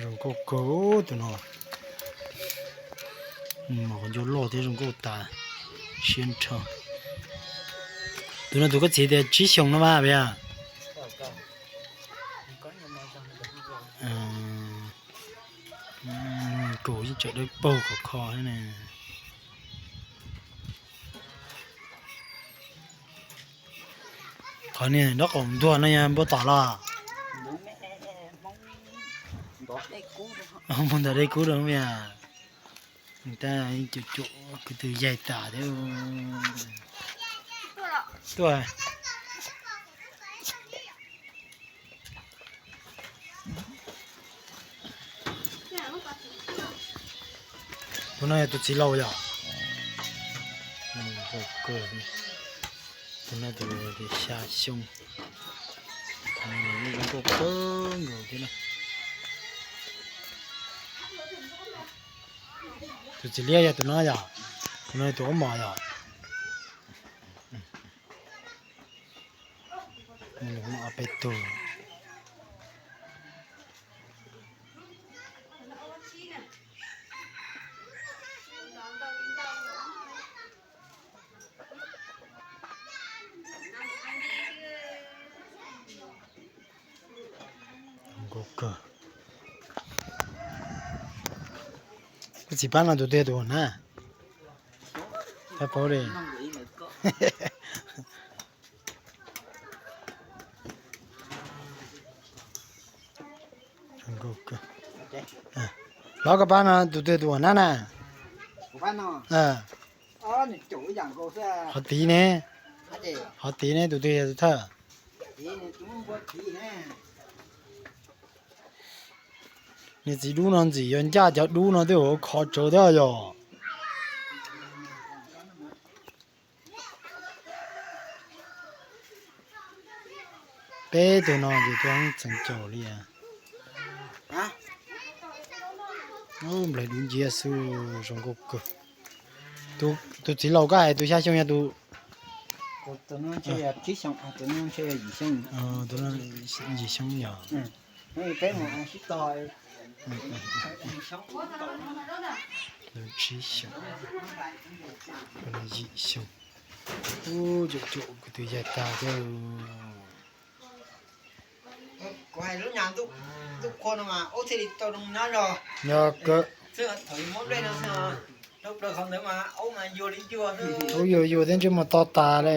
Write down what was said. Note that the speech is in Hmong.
Zoo nkauj kawg tus no. Mos ncua loj thiab zoo nkauj tas, siab nrho. Tus no tus koj txiv tias tsib xyoos no mas, Pia. Kaus yeej tseem dawb paug khov kho thiab ne. Qhov niag nraub qaum ntuag no yog npua tom los? Mus ntawm dej kub rau, Pia. Tab cuam cuam kwv tw yaig tas thiab. Tuaj. Tus no yog tus txiv laus yom? Tus no tus xya xyoo. Tus no zoo nkauj kawg nkaus thiab na. Tus txiv liab yog tus no yom? Tus no tus ob mos yom? Ob peb tug. Nkauj kawg. Koj txiv pab no tus twg tus nab? Pab paub li. Los koj pab no tus twg tus ua nab na? Qhov tid ne, qhov tid ne tus twg yog tus thawj? Niag txiv dub no ntxim yuav ncaj cov dub no twb ua khov tsawv thiab yog. Peb tug no ces tuaj txeev caum li. Nplaig dub nciab xwb, zoo nkauj kawg. Tus txiv laus koj hais tus xya xyoo yog tus, yim xyoo yog. Tsib xyoo, yim xyoo. Ub, cuam cuam kwv tw yaig tag thiab. Kuv hais lub nyuag ntuj qhua no mas aub thiaj li tau zoo nyob zog. Yog kawg. Thaum yus muab nplej no xwb, rau plaws qhov ntawd mas aub mas yuag li yuag xwb. Aub yuag yuag thiab ntsej muag to tas li.